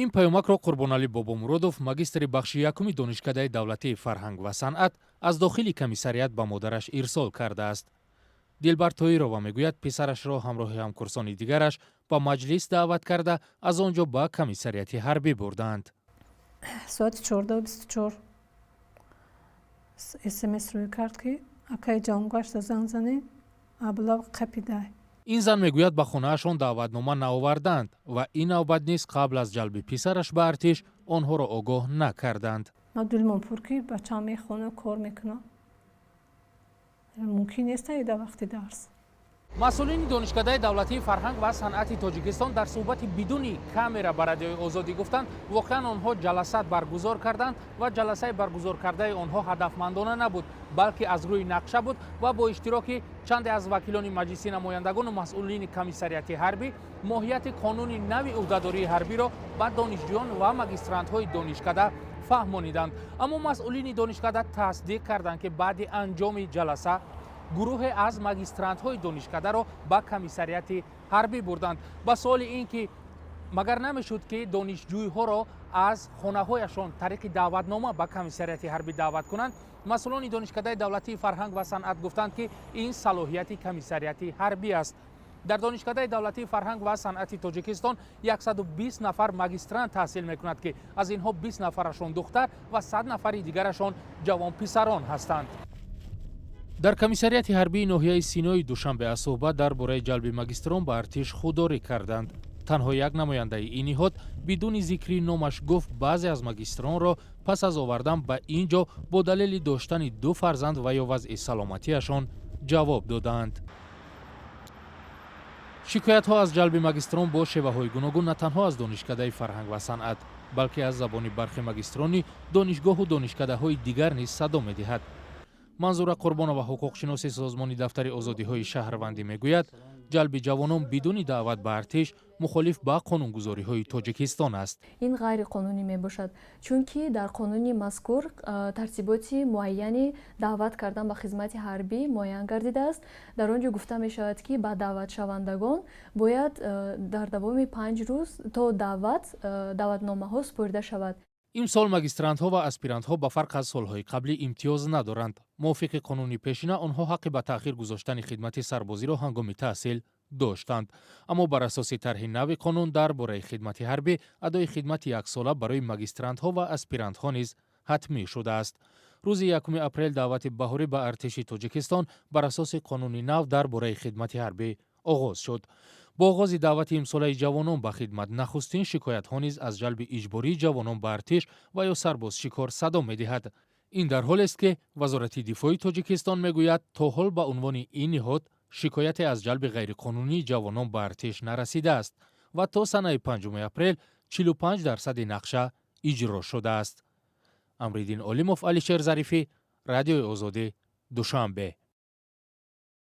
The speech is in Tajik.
Ин паёмакро Қурбоналӣ Бобомуродов, магистри бахши якуми Донишкадаи давлатии фарҳанг ва санъат, аз дохили комиссариат ба модараш ирсол кардааст. Дилбар Тоирова мегӯяд, писарашро ҳамроҳи ҳамкурсони дигараш ба маҷлис даъват карда, аз он ҷо ба комиссариати ҳарбӣ бурдаанд. Соати 14:24 СМС рӯй кард, ки акаи ҷавонгашта занг занӣ, аблав қапидай. Ин зан мегӯяд, ба хонаашон даъватнома наоварданд ва ин навбат низ қабл аз ҷалби писараш ба артиш онҳоро огоҳ накарданд. Ма дилмон пур, ки бачаам мехона, кор мекунам, мумкин нест дар вақти дарс. Масъулини Донишкадаи давлатии фарҳанг ва санъати Тоҷикистон дар суҳбати бидуни камера ба Радиои Озодӣ гуфтанд, воқеан онҳо ҷаласа баргузор карданд ва ҷаласаи баргузоркардаи онҳо ҳадафмандона набуд, балки аз рӯи нақша буд ва бо иштироки чанде аз вакилони Маҷлиси намояндагону масъулини комиссариати ҳарбӣ моҳияти қонуни нави ӯҳдадории ҳарбиро ба донишҷӯён ва магистрантҳои донишкада фаҳмониданд. Аммо масъулини донишкада тасдиқ карданд, ки баъди анҷоми ҷаласа гурӯҳе аз магистрантҳои донишкадаро ба комиссариати ҳарбӣ бурданд. Ба суоли ин ки магар намешуд, ки донишҷӯйҳоро аз хонаҳояшон тариқи даъватнома ба комиссариати ҳарбӣ даъват кунанд, масъулони Донишкадаи давлатии фарҳанг ва санъат гуфтанд, ки ин салоҳияти комиссариати ҳарбӣ аст. Дар Донишкадаи давлатии фарҳанг ва санъати Тоҷикистон 120 нафар магистрант таҳсил мекунад, ки аз инҳо 20 нафарашон духтар ва 100 нафари дигарашон ҷавонписарон ҳастанд. Дар комиссариати ҳарбии ноҳияи Синои Душанбе аз суҳбат дар бораи ҷалби магистрон ба артиш худдорӣ карданд. Танҳо як намояндаи ин ниҳод бидуни зикри номаш гуфт, баъзе аз магистронро пас аз овардан ба ин ҷо бо далели доштани ду фарзанд ва ё вазъи саломатиашон ҷавоб додаанд. Шикоятҳо аз ҷалби магистрон бо шеваҳои гуногун на танҳо аз Донишкадаи фарҳанг ва санъат, балки аз забони бархе магистрони донишгоҳу донишкадаҳои дигар низ садо медиҳад. Манзура Қурбонова, ҳуқуқшиноси созмони Дафтари озодиҳои шаҳрвандӣ, мегӯяд, ҷалби ҷавонон бидуни даъват ба артиш мухолиф ба қонунгузориҳои Тоҷикистон аст. Ин ғайриқонунӣ мебошад, чунки дар қонуни мазкур тартиботи муайяни даъват кардан ба хизмати ҳарбӣ муайян гардидааст. Дар он ҷо гуфта мешавад, ки ба даъватшавандагон бояд дар давоми 5 рӯз то даъват даъватномаҳо супорида шавад. Имсол магистрантҳо ва аспирантҳо ба фарқ аз солҳои қаблӣ имтиёз надоранд. Мувофиқи қонуни пешина, онҳо ҳаққи ба таъхир гузоштани хидмати сарбозиро ҳангоми таҳсил доштанд. Аммо бар асоси тарҳи нави қонун дар бораи хидмати ҳарбӣ, адои хидмати яксола барои магистрантҳо ва аспирантҳо низ ҳатмӣ шудааст. Рӯзи 1 апрел даъвати баҳорӣ ба артиши Тоҷикистон бар асоси қонуни нав дар бораи хидмати ҳарбӣ оғоз шуд. Бо оғози даъвати имсолаи ҷавонон ба хидмат нахустин шикоятҳо низ аз ҷалби иҷбории ҷавонон ба артиш ва ё сарбозшикор садо медиҳад. Ин дар ҳолест, ки Вазорати дифои Тоҷикистон мегӯяд, то ҳол ба унвони ин ниҳод шикояте аз ҷалби ғайриқонунии ҷавонон ба артиш нарасидааст ва то санаи 5 апрел 45 дарсади нақша иҷро шудааст. Амриддин Олимов, Алишер Зарифӣ, Радиои Озодӣ, Душанбе.